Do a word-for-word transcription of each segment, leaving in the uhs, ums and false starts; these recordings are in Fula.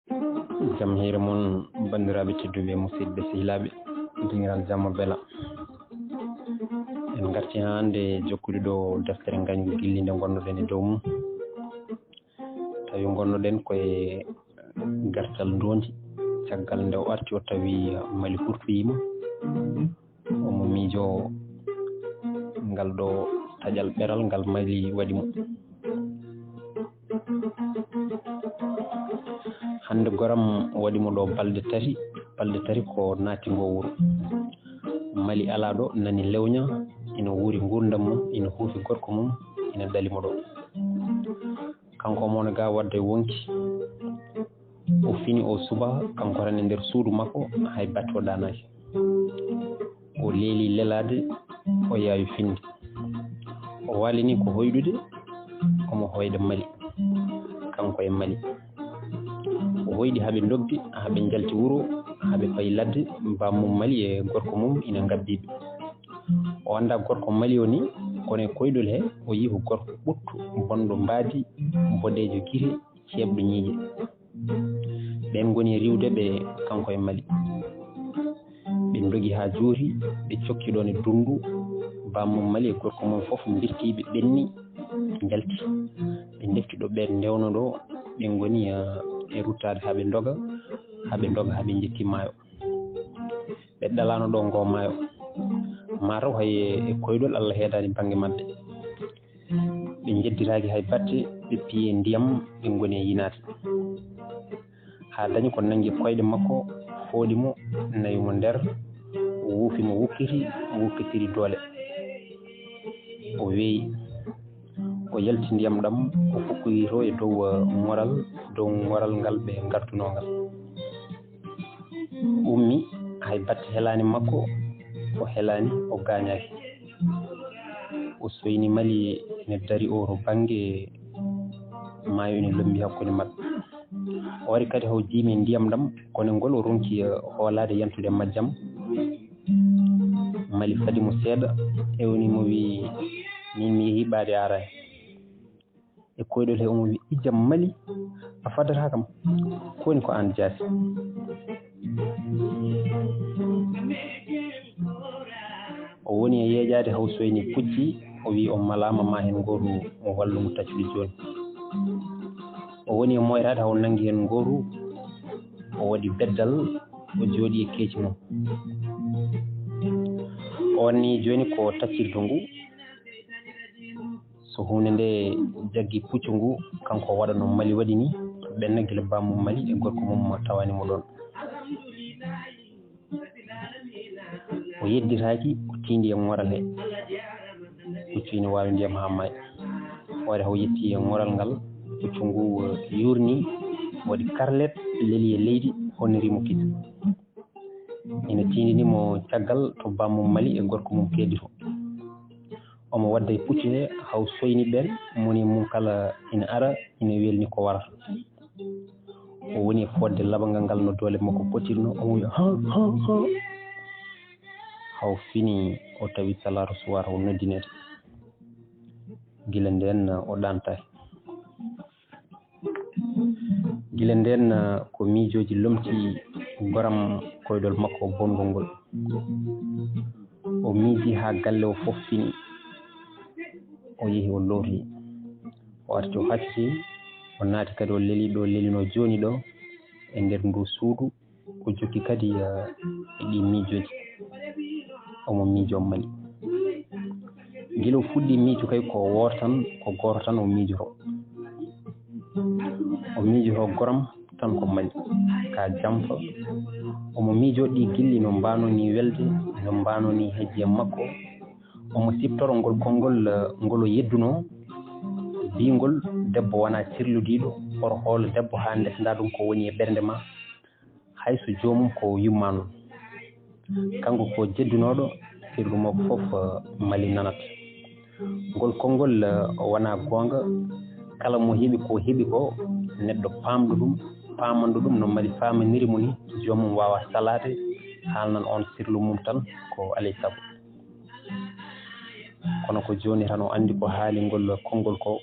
Jam hiire mon, banndiraaɓe tedduɓe, musidɓe sehilaaɓe, dingiral jamma bela. En ngarti hannde jokkude ɗo deftere ngañgu gilli nde ngonnoɗen e dow mum. Tawi ngonnoɗen koye gartal ndoondi, caggal nde o arti o tawi Mali hurtoyiima. Omo miijoo ngal ɗo taƴal ɓeral ngal Mali waɗi mo. Hannde goram waɗi mo ɗo balɗe tati, balɗe tati ko naati ngo wuro. Mali alaa ɗo, nani lewña, ina wuuri nguurndam mum, ina huufi gorko mum, ina dali mo ɗo. Kanko omo wona ga wadde wonki. O fini o suba, kanko tan e nder suudu makko, hay batte o ɗaanaaki. O leeli lelaade, o yaawi finde. O waalini ko hoyɗude, omo hoyda Mali, kanko e Mali. O hoydi haa ɓe ndoggi, haa ɓe njalti wuro, haa ɓe payi ladde, baammum Mali e gorko mum ina ngabbii ɓe. O anndaa gorko Mali o ni, kono e koyɗol he, o yii ko gorko ɓuttu, bonɗo mbaadi, boɗeejo gite, ceeɓɗo ñiiƴe. Ɓeen ngoni e riiwde ɓe kanko e Mali. Ɓe ndogi haa juuti, ɓe cokki ɗoon e dunndu. Baammum Mali e gorko mum fof mbirtii, ɓe ɓenni, ɓe njalti. Ɓe ndefti ɗo ɓeen ndewno ɗo, ɓe ngoni, eh, e ruttaade haa ɓe ndoga, haa ɓe ndoga, haa ɓe njetti maayo. Ɓe ɗalaano ɗo ngo maayo. Maa taw hay e koyɗol Allah heedaani bannge maɓɓe. Ɓe njeddiraaki hay batte, ɓe piyi e ndiyam, ɓe ngoni e yinaade. Haa dañi ko nanngi koyɗe makko, fooɗi mo, nawi mo nder, wuufi mo wukkiti, wukkitiri doole. O weeyi, o yalti ndiyam ɗam, o fukkoyi to e dow, eh, ŋoral, dow ŋoral ngal ɓe ngartunoo ngal. Ummi, hay batte helaani makko, o helaani, o gaañaaki. O soyni Mali ene dari o to bannge maayo ene lommbi hakkunde maɓɓe. O wari kadi haw jiimi e ndiyam ɗam, kono ngol o ronki, eh, hoolaade yantude e majjam. Mali fadi mo seeɗa, ewni mo wiyi, "Min mi yehi ɓaade aaraani." E koyɗol he omo wiyi, "Ijjam Mali, a fadataa kam. Ko woni ko aan jaasi?" O woni e yeeƴaade haw soyni pucci, o wiyi o malaama ma heen ngooru mo wallu mo taccude jooni. O woni e moyraade haw nanngi heen ngooru, o waɗi beddal, o jooɗi e keeci mum. O wanni jooni ko taccirdu ngu. So huunde nde jaggi puccu ngu, kanko o waɗa no Mali waɗi ni, ɓenna gila baammum Mali e gorko mum mo tawani mo ɗoon. O yedditaaki, o tiindi e ŋoral he. Puccu ina waawi ndiyam haa maaya. O waɗi haw yetti e ŋoral ngal, puccu ngu yuurni, waɗi karlet, leli e leydi, honniri mo kisa. Ina tiindini mo caggal to baammum Mali e gorko mum keedito. Omo wadda e puccu he haw soyni ɓeen, moni mum kala ina ara, ina welni ko warata. O woni e fodde laɓangal ngal no doole makko potirno, omo wiya, "Ha, ha, ha." Haw fini o tawi salaato suwaa haw noddineede. Gila ndeen o ɗaantaaki. Gila ndeen, ko miijooji lomti goram koyɗol makko bonngol ngol. O miiji haa galle o fof fini. O yehi o lowti. O arti o hacciti. O naati kadi o leli ɗo lelinoo jooni ɗo e nder ndu suudu. O jokki kadi, eh, e ɗi miijooji. Omo miijoo Mali. Gila o fuɗɗi miijo kay ko wooto tan, ko gooto tan o miijotoo. O miijotoo goram tan ko Mali, ka jamfa. Omo miijoo ɗi gilli no mbaanoo ni welde, no mbaanoo ni hejji e makko. Omo siftoro ngol konngol, eh, ngol o yeddunoo, biingol, "Debbo wonaa cirludiiɗo, oto hoolo debbo haa ndesndaa ɗum ko woni e ɓernde ma, hay so joomum ko yumma noon." Kanko ko jeddunooɗo, sirlu makko fof, eh, Mali nanat. Ngol konngol, eh, wonaa goonga, kala mo heɓi ko heɓi ko, neɗɗo paamɗo ɗum, paamanɗo ɗum no Mali faamaniri mo ni, joomum waawa salaade, haalnan oon sirlu mum tan ko alay sago. Kono ko jooni tan o anndi ko haali ngol konngol ko,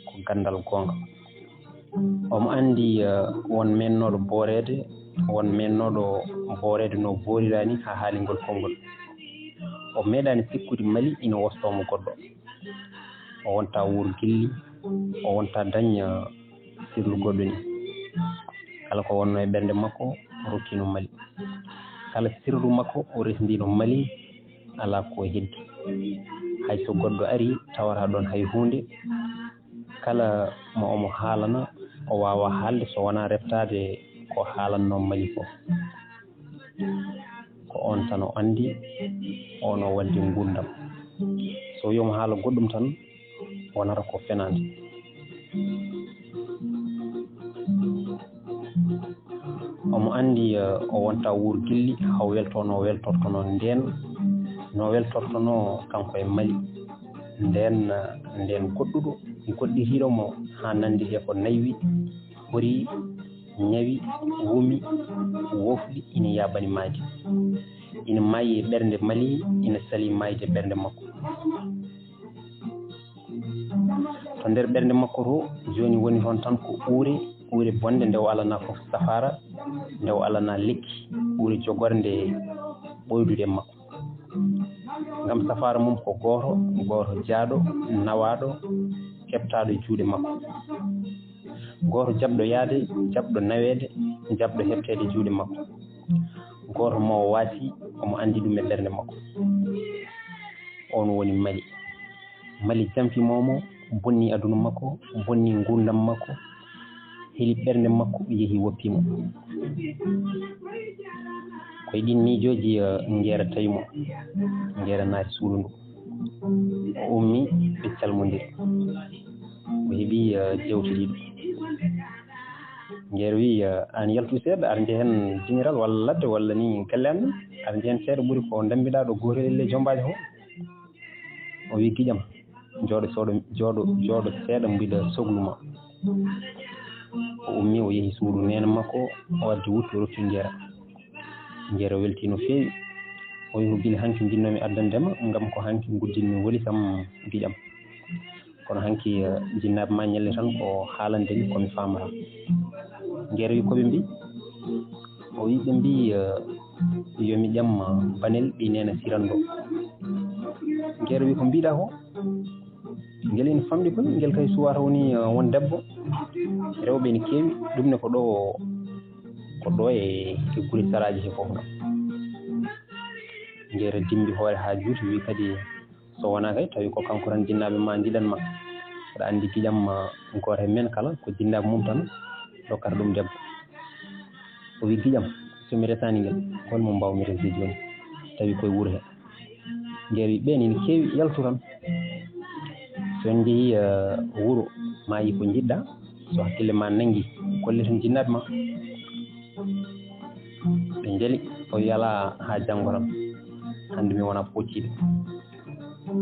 ko ganndal goonga. Omo anndi eh, won meennooɗo booreede, won meennooɗo booreede no booriraani haa haalingol konngol. O meeɗaani sikkude Mali ina wostoo mo goɗɗo. O wonta wuur gilli, o wonta daña sirlu goɗɗo ni. Kala ko wonnoo e ɓernde makko, o rokkino Mali. Kala sirlu makko, o resndino Mali, alaa ko heddi. Hay so goɗɗo ari, tawata ɗoon hay huunde. Kala mo omo haalana, o waawaa haalde so wonaa reftaade ko haalannoo Mali ko. Ko oon tan o anndi, oon o waɗde nguurndam. So wii omo haala goɗɗum tan, wonata ko fenaande. Omo anndi eh, o wonta wuur gilli, haa o weltoo no weltortonoo ndeen, no weltortonoo kanko e Mali. Ndeen, eh, ndeen goɗɗuɗo, goɗɗitiiɗo mo haa nanndi e ko naywi, horii, ñawi, wumi, wofɗi, ina yaaɓani maayde. Ina maayi e ɓernde Mali, ina salii maayde e ɓernde makko. To nder ɓernde makko to, jooni woni toon tan ko uure, uure bonde nde o alanaa fof safaara, nde o alanaa lekki, uure jogornde ɓooydude e makko. Ngam safaara mum ko gooto, gooto jaaɗo, nawaaɗo, heɓtaaɗo e juuɗe makko. Gooto jaɓɗo yahde, jaɓɗo naweede, jaɓɗo heɓteede juuɗe makko. Gooto mo o waasi, omo anndi ɗum e ɓernde makko. Oon woni Mali. Mali jamfii mo, bonni aduna makko, bonni nguurndam makko, heli ɓernde makko, yehi woppi mo. Ko e ɗiin miijooji eh, Ngeera tawi mo, Ngeera naati suudu ndu. O ummi, ɓe calmondiri. O heɓi eh, jewte ɗiɗo. Ngeer wi eh, aan yaltu seeɗa, aɗa njeya heen diŋiral walla ladde walla ni galle amen, aɗa njeya heen seeɗa ɓuri ko ndambiɗaa ɗo gootel e ley jombaaji ko. O wi giƴam, jooɗo sooɗo, jooɗo, jooɗo seeɗa, mbiɗa soglu ma. O ummi, o yehi suudu neene makko, o addi wuttu, o rokki Ngeera. Ngeera weltii no feewi. O wi ko gila hanki njinnoomi addande ma, ngam ko hanki nguddinmi woli kam giƴam. Kono hanki eh, jinnaaɓe ma ñalli tan ko haalande mi ko mi faamata. Ngeer wi ko ɓe mbi? O wi ɓe mbi eh, yo mi ƴam eh, banel ɓi neene siranɗo. Ngeer wi ko mbiɗa ko? Ngel ina famɗi koy, ngel kay suwata woni eh, won debbo. Rewɓe ina keewi, ɗum ne ko ɗo, ko ɗo e e gure saraaji he fof noon. Ngeera dimbi hoore haa juuti, wi kadi so wonaa kay tawi ko kanko tan jinnaaɓe ma njiɗan ma. Aɗa anndi giƴam ma gooto e men kala ko jinnaaɓe mum tan rokkata ɗum debbo. O wi giƴam, so mi resaani ngel, hol mo mbaaw mi resde jooni? Tawi koye wuro he. Ngeer wi ɓeen ina keewi, yaltu tan. So en njehii eh, wuro, ma yi ko njiɗɗa, so hakkille ma nanngi, kolle tan jinnaaɓe ma. Ɓe njali, o wi alaa haa janngo tan. Hannde mi wona pocciiɗo.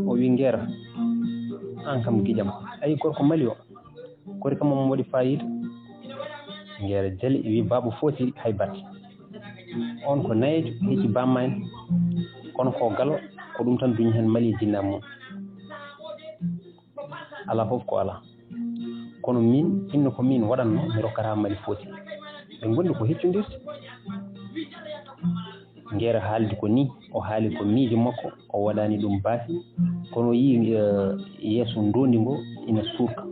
O wi Ngeera, aan kam giƴam, ayi gorko Mali o, kori kam omo waɗi faayiida. Ngeera jali, wi baaba footiri hay batte. Oon ko nayeejo, hecci bamma en. Kono ko galo, ko ɗum tan duñi heen Mali e jinnaaɓe mum. Alaa fof ko alaa. Kono miin, inno ko miin waɗatno, mi rokkata Mali footi. Ɓe ngondi ko heccondirde. Ngeera haaldi ko nii, o haali ko miijo makko, o waɗaani ɗum baasi, kono o yii eh, yeeso ndoondi ngo ina suurka.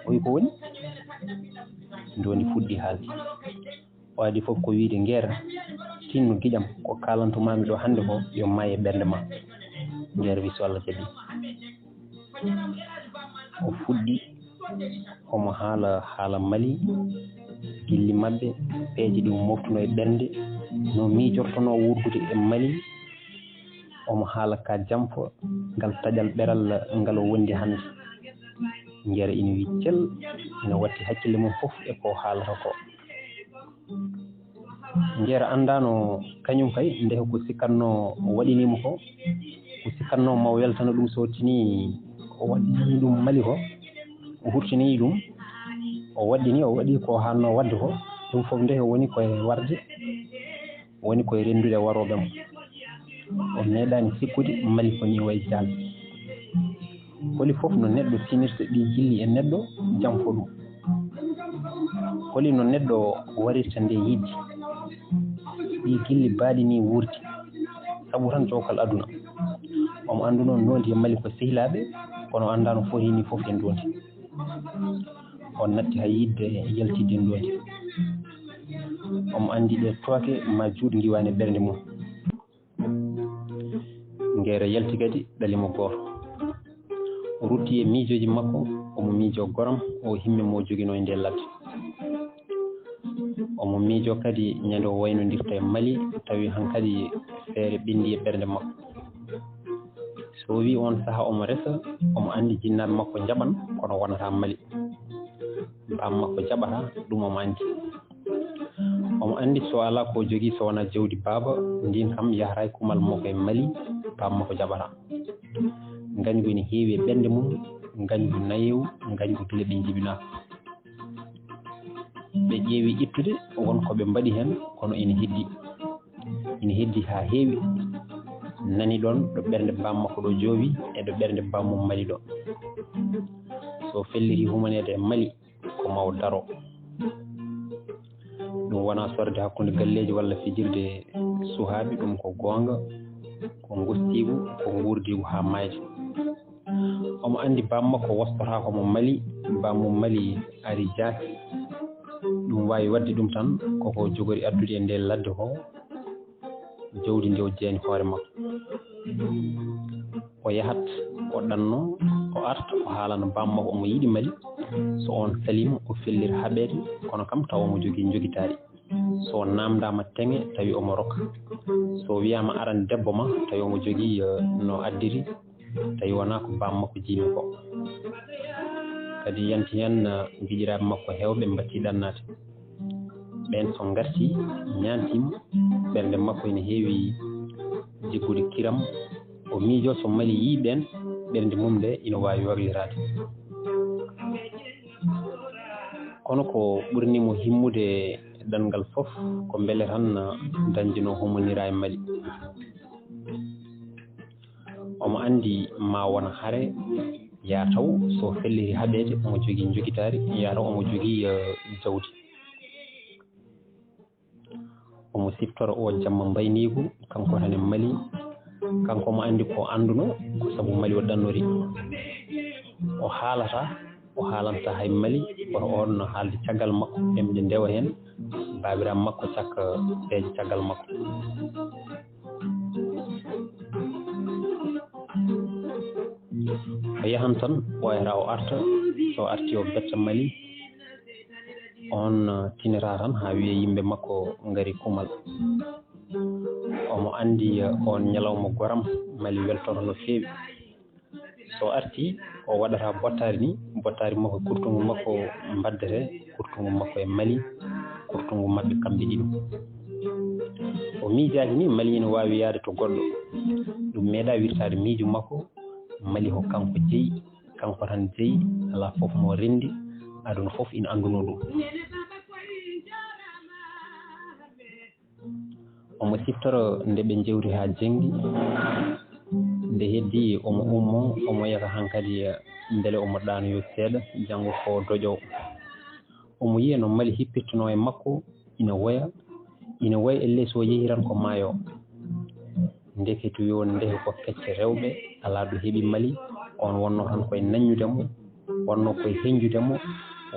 O wi ko woni? Ndoondi fuɗɗi haalde. O adii fof ko wiyde Ngeera, tinno giƴam, ko kaalanto maami ɗo hannde ko yo maaye ɓernde ma. Ngeera wi so Allah jaɓi. O fuɗɗi, omo haala haala Mali, gilli maɓɓe, peeje ɗi o moftuno e ɓernde, no miijortono wuurdude e Mali. Omo haala ka jamfa ngal taƴal ɓeral ngal o wondi hannde. Ngeera ina wi cel, ina watti hakkille mum fof e ko haalata ko. Ngeera anndaano kañum kay, ndeke ko sikkatno waɗinii mo ko, ko sikkatno ma o weltano ɗum, so tinii o waɗɗinii ɗum Mali ko, o hurtinii ɗum, o waɗɗinii, o waɗi ko haanno waɗde ko, ɗum fof ndeke woni koye warde, woni koye renndude warooɓe mo. O meeɗaani sikkude Mali ko nii wayi jaal. Holi fof no neɗɗo tinirta ɗi jilli e neɗɗo, jamfo ɗum. Holi no neɗɗo warirta nde yiɗde? Ɗi gilli baaɗi ni wuurdi, sabu tan jowkal aduna. Omo annduno ndoondi e Mali ko sehilaaɓe, kono anndaa no foti ni fof e ndoondi. On natti hay yiɗde yaltidde ndoondi. Omo anndi ɗe tooke ma juut ngiwaani ɓernde mum. Ngeere yalti kadi ɗali mo gooto. O rutti e miijooji makko, omo miijoo goram o himme mo joginoo e nde ladde. Omo miijoo kadi ñande o waynondirta e Mali, tawi hankadi feere ɓenndi e ɓernde makko. So o wii on saha omo resa, omo anndi jinnaaɓe makko njaɓan, kono wonata Mali. Baam makko jaɓata, ɗum omo anndi. Omo anndi so alaa ko o jogii so wonaa jawdi baaba, ndin kam yahata e kumal makko e Mali, baam makko jaɓata. Ngañgu ene heewi e ɓernde mum, ngañgu nayeewu, ngañgu gila ɓe njibinaa. Ɓe ƴeewi ittude, won ko ɓe mbaɗi heen, kono ene heddi. Ene heddi haa heewi. Nani ɗoon ɗo ɓernde baam makko ɗo joowi e ɗo ɓernde baam mum Mali ɗo. So felliti humaneede e Mali, ko maw daro. Ɗum wonaa sorde hakkunde galleeji walla fijirde suhaaɓe, ɗum ko goonga, ko ngostiigu, ko nguurdiigu haa maayde. Omo anndi baam makko wostotaako mo Mali, baam mum Mali ari jaati. Ɗum waawi waɗde ɗum tan koko jogori addude e nde ladde ko jawdi ndi o jeeyani hoore makko. O yahat, o ɗanno, o arta, o haalana baam makko omo yiɗi Mali. So on saliima, o fellira haɓeede, kono kam tawa omo jogii njogitaari. So o naamndaama teŋe, tawi omo rokka. So o wiyaama aran debbo ma, tawi omo jogii, eh, no addiri, tawi wonaa ko baam makko jiimi ko. Kadi yanti heen, eh, giƴiraaɓe makko heewɓe mbattii ɗannaade. Ɓeen so ngartii, ñaantii mo, ɓernde makko ene heewi jiggude kiram. O miijoo so Mali yii ɓeen, ɓernde mum nde ina waawi waklitaade. Kono ko ɓurni mo himmude e ɗanngal fof, ko mbele tan dañde no humonira e Mali. Omo anndi ma won hare, yaa taw so felliti haɓeede, omo jogii njogitaari, yaa taw omo jogii, eh, jawdi. Omo siftora o jamma mbayniigu, kanko tan e Mali. Kanko omo anndi ko annduno, ko sabu Mali o ɗannori. O haalata, o haalanta hay Mali, kono on no haalde caggal makko, ɗemɗe ndewa heen, baabiraaɓe makko cakka peeje caggal makko. O yahan tan, ɓooyata o arta, so arti o betta Mali, on, uh, tinata tan haa wiya yimɓe makko ngari kumal. Omo anndi, uh, on ñalawma goram Mali weltoto no feewi. So arti, o waɗata bottaari ni, bottaari makko, kurtungu makko mbaddete, kurtungu makko e Mali, kurtungu maɓɓe kamɓe ɗiɗo. O miijaaki ni Mali ina waawi yahde to goɗɗo. Ɗum meeɗa wirtaade miijo makko, Mali ko kanko jeyi, kanko tan jeyi, alaa fof mo renndi, aduna fof ina anndunoo ɗum. Omo siftoro nde ɓe njewti haa jenngi. Nde heddi, omo ummo, omo yaka hankadi, mbele omo ɗaanoyo seeɗa, janngo ko doƴo. Omo yiya no Mali hippittunoo e makko, ina woya, ina woya, ellee so yehi tan ko maayo. Ndeke to yo ndehe ko kecce rewɓe, alaa ɗo heɓi Mali, on wonnoo tan koye naññude mo, wonnoo koye heñjude mo,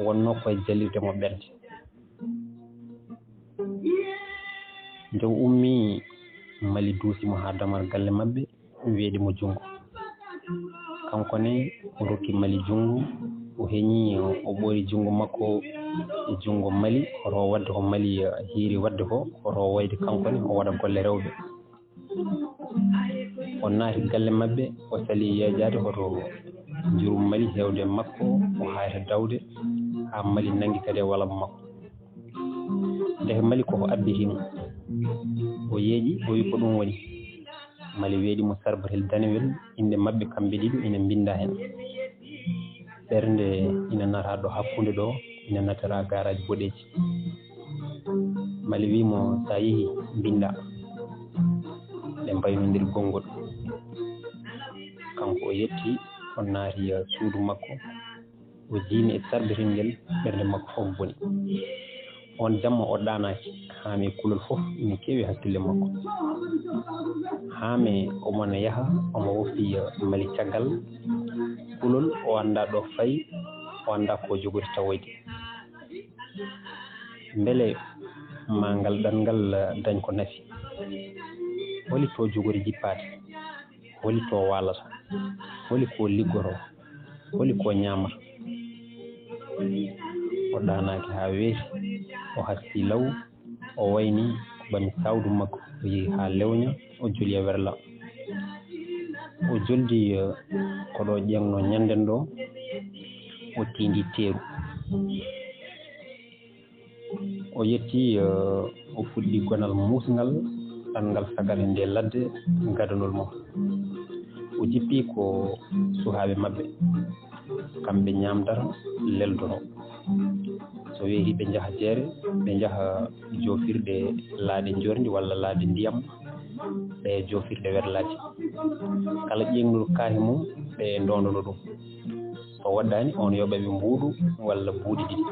wonnoo koye jalirde mo ɓernde. Nde o ummii, Mali duusi mo haa damar galle maɓɓe, weeɗi mo junngo. Kanko ne, o rokki Mali junngo, o heñi, o ɓoori junngo makko e junngo Mali, hoto o waɗde ko Mali hiiri waɗde ko, hoto o wayde kanko ne, o waɗa golle rewɓe. O naati galle maɓɓe, o salii yeejaade hoto njurum Mali heewde e makko, o haayta dawde haa Mali nanngi kadi e walaba makko. Ndeke Mali koko abbiti mo. O yeeƴi, o wi ko ɗum woni. Mali weeɗi mo sarbatel danewel, innde maɓɓe kamɓe ɗiɗo ina mbinnda heen. Ɓernde ina nata ɗo hakkunde ɗo, ina nattora garaaji boɗeeji. Mali wi mo, "So a yehi, mbinnda." Ɓe mbaynondiri konngol. Kanko o yetti, o naati, eh, suudu makko. O jiimi e sarɓitingel, ɓernde makko fof boni. Oon jamma o ɗaanaaki, haa mi kulol fof ina keewi hakkille makko. Haa mi omo na yaha, omo woppi, eh, Mali caggal. Kulol o anndaa ɗo fayi, o anndaa ko jogori tawoyde. Mbele ma ngal ɗanngal, eh, dañ ko nafi? Holi to jogori jippaade? Holi to waalata? Holi ko liggotoo? Holi ko ñaamata? O ɗaanaaki haa weeti, o hasii law, o wayni, o ɓami sawdu makko, o yehi haa lewña, o joli e werla. O joldi, eh, ko ɗo ƴeeŋnoo ñannden ɗo, o tiindi teeru. O yettii, eh, o fuɗɗi gonal muusngal, ɗanngal sagal e nde ladde gadanol mum. O jippii ko suhaaɓe maɓɓe, kamɓe ñaamdata, leldoro. So weetii ɓe njaha jeere, ɓe njaha joofirɗe laaɗe njoorndi walla laaɗe ndiyam, ɓe joofirɗe werlaaji. Kala ƴeeŋnuɗo kaahi mum, ɓe ndoondono ɗum. So waɗɗaani, oon yoɓa ɓe mbuuɗu walla buuɗi ɗiɗi.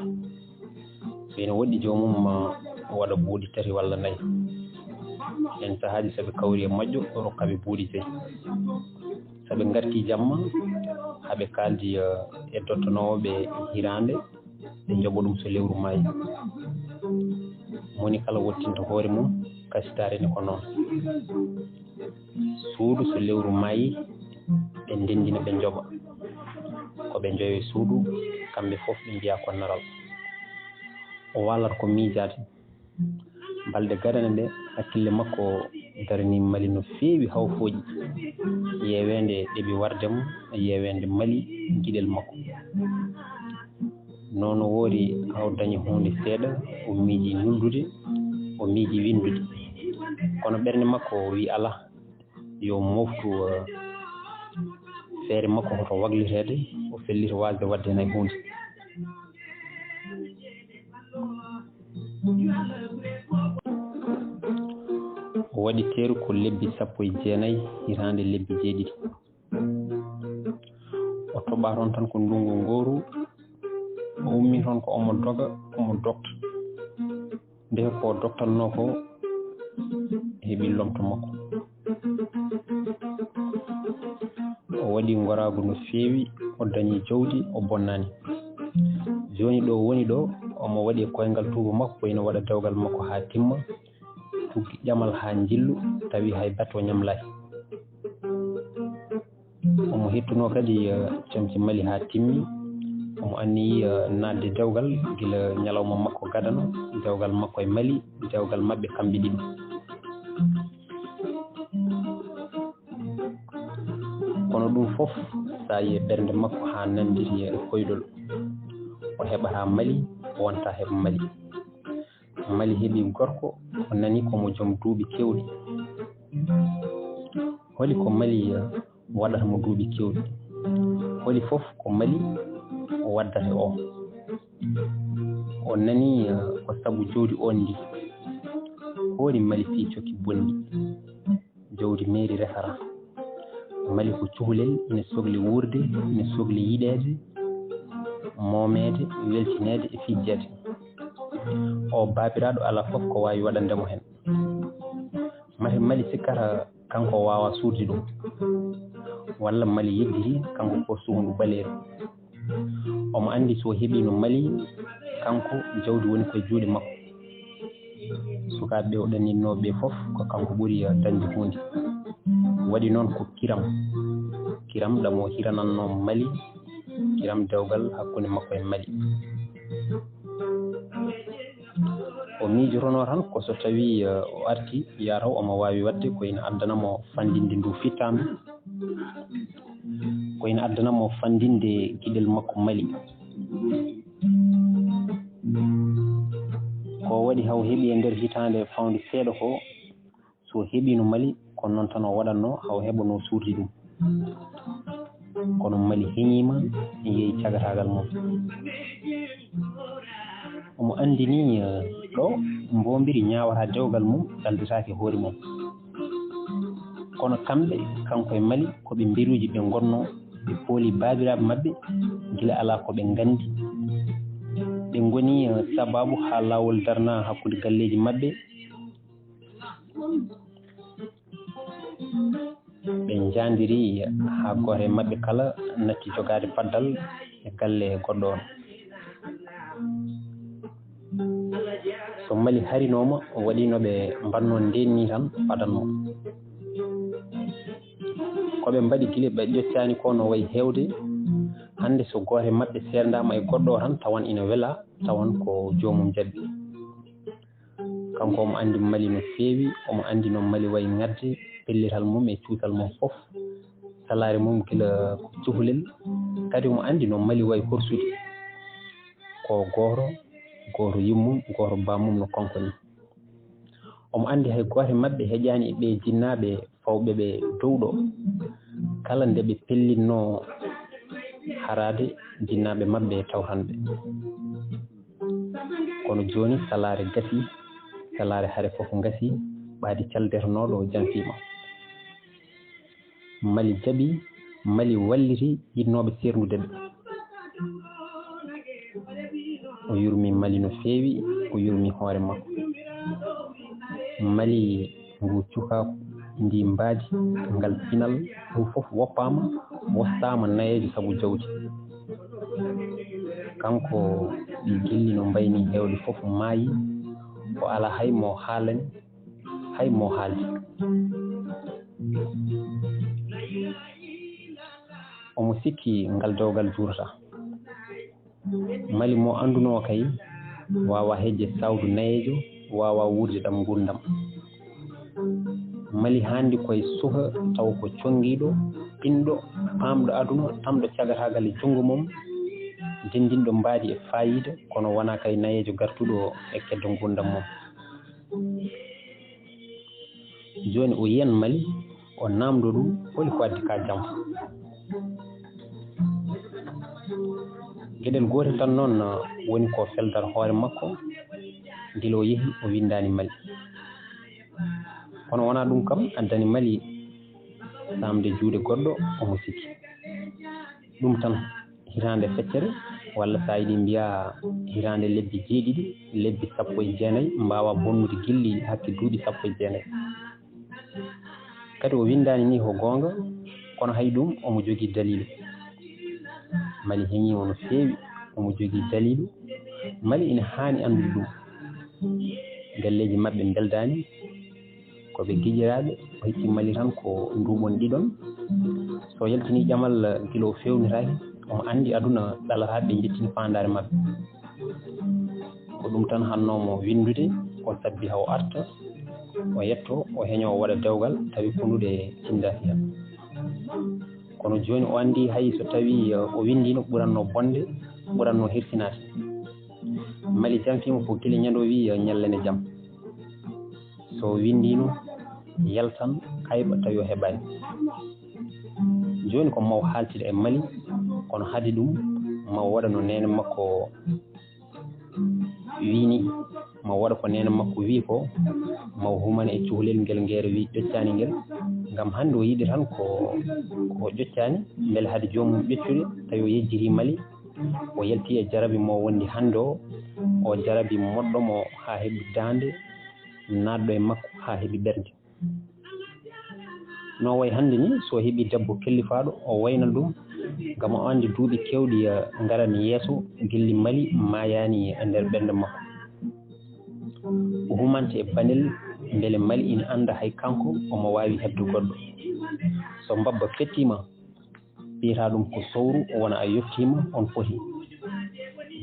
So ina woɗɗi, joomum ma waɗa buuɗi tati walla nayi. Heen sahaaji, so ɓe kawri e moƴƴo, rokka ɓe buuɗi joyi. So ɓe ngartii jamma, haa ɓe kaaldi, eh, e dottanoowo ɓe hiraande, ɓe njoɓa ɗum so lewru maayi. Moni kala wottinta hoore mum, kasitaare ne ko noon. Suudu so lewru maayi, ɓe ndenndina, ɓe njoɓa. Ko ɓe njoyo e suudu, kamɓe fof ɓe njiya ko naral. O waalata ko miijaade. Balɗe gadane ɗe, hakkille makko daranii Mali no feewi, haw fooƴi. Yeeweende ɗeɓi warde mo, yeeweende Mali giɗel makko. Noon o woori, haw dañi huunde seeɗa, o miiji nuldude, o miiji winndude. Kono ɓernde makko wi alaa, yo mooftu, eh, feere makko hoto wakliteede, o felliti waasde waɗde heen hay huunde. O waɗi teeru ko lebbi sappo e jeenayi, hitaande lebbi jeeɗiɗi. O toɓa toon tan ko ndunngu ngooru, o ummii toon ko omo doga, omo dogta. Nde ko dogtatnoo ko, heɓi lomto makko. O waɗi ngoraagu no feewi, o dañi jawdi, o bonnaani. Jooni ɗo woni ɗo, omo waɗi e koyngal tuuba makko, ko ina waɗa dewgal makko haa timma, tuggi ƴamal haa njillu, tawi hay bato ñamlaaki. Omo hettunoo kadi, eh, comci Mali haa timmi. Omo anniyii, eh, naatde dewgal gila ñalawma makko gadano, dewgal makko e Mali, dewgal maɓɓe kamɓe ɗiɗo. Kono ɗum fof, so a yiyii ɓernde makko haa nanndiri e koyɗol, o heɓataa Mali, o wontaa heɓa Mali. Mali heɓi gorko, o nani ko mo joom duuɓi keewɗi. Holi ko Mali waɗata mo duuɓi keewɗi? Holi fof ko Mali waddata o. O nani, eh, ko sabu jawdi oon ndi. Hoori Mali fii coki bonɗi. Jawdi meeri resata. Mali ko cukalel, ina sokli wuurde, ina sokli yiɗeede, moomeede, weltineede e fijjeede. O baabiraaɗo alaa fof ko waawi waɗande mo heen. Mali, Mali sikkata kanko o waawaa suurde ɗum. Walla Mali yedditi kanko ko sukundu ɓaleeru. Omo anndi so heɓiino Mali, kanko jawdi woni koye juuɗe makko. Sukaaɓe ɓe o ɗanninnoo ɓe fof ko kanko ɓuri dañde huunde. Waɗi noon ko kiram. Kiram ɗam o hiranannoo Mali, kiram dewgal hakkunde makko e Mali. O miijotonoo tan ko so tawii, eh, o artii, yaa taw omo waawi waɗde ko ina addana mo fanndinde ndu fittaandu, ko ina addana mo fanndinde giɗel makko Mali. Ko waɗi haw heɓi e nder hitaande fawde seeɗa ko, so heɓiino Mali, ko noon tan o waɗatnoo, haw heɓanoo suurde ɗum. Kono Mali heñiima, yehi cagataagal mum. Omo anndini, eh, ɗo mboombiri ñaawata dewgal mum, ɗaldetaake hoore mum. Kono kamɓe, kanko e Mali, ko ɓe mberuuji ɓe ngonnoo, ɓe pooli baabiraaɓe maɓɓe, gila alaa ko ɓe nganndi. Ɓe ngoni, eh, sabaabu haa laawol darna hakkunde galleeji maɓɓe. Ɓe njaandiri haa gooto e maɓɓe kala natti jogaade paddal e galle goɗɗo on. So Mali harinooma, waɗi no ɓe mbaɗnoo ndeen nii tan, padan mo. Ko ɓe mbaɗi gila ɓe ƴoccaani ko no wayi heewde. Hannde so gooto e maɓɓe seerndaama e goɗɗo o tan, tawan ina wela, tawan ko joomum jaɓi. Kanko omo anndi Mali no feewi, omo anndi no Mali wayi ŋadde, pellital mum e cuusal mum fof, salaare mum gila ko cukalel. Kadi omo anndi no Mali wayi horsude. Ko gooto, gooto yummum, gooto bammum no kanko ni. Omo anndi hay gooto e maɓɓe heƴaani e ɓee jinnaaɓe fawɓe ɓe dow ɗo, kala nde ɓe pellinnoo haraade jinnaaɓe maɓɓe tawtan ɓe. Kono jooni salaare gasii, salaare hare fof ngasii, ɓaadi caldetenooɗo janfiima. Mali jaɓi, Mali walliti yiɗnooɓe seerndude ɓe. O yurmi Mali no feewi, o yurmi hoore makko. Mali ngu cukaaku, ndi mbaadi, ngal pinal, ɗum fof woppaama, wostaama nayeejo sabu jawdi. Kanko ɓii gilli no mbayni heewde fof maayi, o alaa hay mo haalani, hay mo haaldi. Omo sikki ngal dewgal juurata. Mali mo anndunoo kay waawaa hejje sawdu nayeejo, waawaa wuurde ɗam nguurndam. Mali haandi koye suka taw ko conngiiɗo, pinɗo, paamɗo aduna, tamɗo cagataagal e junngo mum, denndinɗo mbaadi e faayiida, kono wonaa kay nayeejo gartuɗo e keddo nguurndam mum. Jooni o yiyan Mali, o naamndoo ɗum, holi ko addi ka jam? Geɗel gootel tan noon woni ko feldar hoore makko, gila o yehi o winndaani Mali. Kono wonaa ɗum kam addani Mali saamde juuɗe goɗɗo, omo sikki. Ɗum tan, hitaande feccere, walla so a yiɗi mbiyaa hitaande lebbi jeeɗiɗi, lebbi sappo e jeenayi, mbaawa bonnude gilli hakke duuɓi sappo e jeenayi. Kadi o winndaani nii ko goonga, kono hay ɗum omo jogii daliilu. Mali heñii o no feewi, omo jogii daliilu. Mali ina haani anndude ɗum. Galleeji maɓɓe mbeldaani, ko ɓe giƴiraaɓe, o hecci Mali tan ko nduuɓon ɗiɗon. So yaltinii ƴamal gila o feewnitaaki, omo anndi aduna ɗalataa ɓe njettini faandaare maɓɓe. Ko ɗum tan hannoo mo winndude, o sabbi haa o arta, o yettoo, o heñoo, o waɗa dewgal, tawi konduɗe cinndaaki heen. Kono jooni o anndi hay so tawii o winndiino, ɓuratnoo bonde, ɓuratnoo hirsinaade. Mali janfiima ko gila ñande o wii ñallane jam. So winndiino, yaltan, kayɓa tawi o heɓaani. Jooni ko maw haaltida e Mali, kono hade ɗum maw waɗa no neene makko wii ni, maw waɗa ko neene makko wii ko, maw humana e cukalel ngel ngeere wii ƴoccaani ngel. Ngam hannde o yiɗi tan ko, ko ƴoccaani, mbele hade joomum ƴoccude, tawi o yejjitii Mali, o yalti e jarabi mo wondi hannde o, o jarabi moɗɗo mo haa heɓi daande, naatɗo e makko haa heɓi ɓernde. No wayi hannde ni, so heɓi debbo kellifaaɗo, o wayna ɗum, ngam o anndi duuɓi keewɗi, eh, ngarani yeeso, gilli Mali maayaani e nder ɓernde makko. O humante e banel, mbele Mali ina annda hay kanko omo waawi heɓde goɗɗo. So mbabba fettiima, ɓiyata ɗum ko sowru, wona a yottiima, on poti.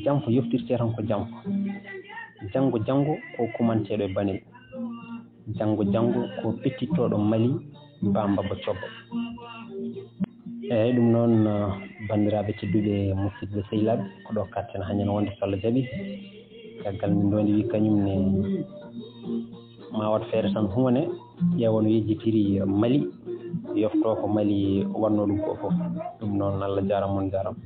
Janfo yoftirte tan ko janfo. Janngo, janngo ko kumanteeɗo e banel. Janngo, janngo ko pettittooɗo Mali, ba mbabba cobba. Eeyi, ɗum noon, eh, banndiraaɓe tedduɓe, musidɓe sehilaaɓe, ko ɗo katten hañan wonde so Allah jaɓi. Caggal min ɗo ndi wi kañum ne ma waɗ feere tan humane, ƴeewa no yejjitiri Mali, yoftoo ko Mali waɗnoo ɗum ko fof. Ɗum noon, Allah jaaraama, on jaaraama.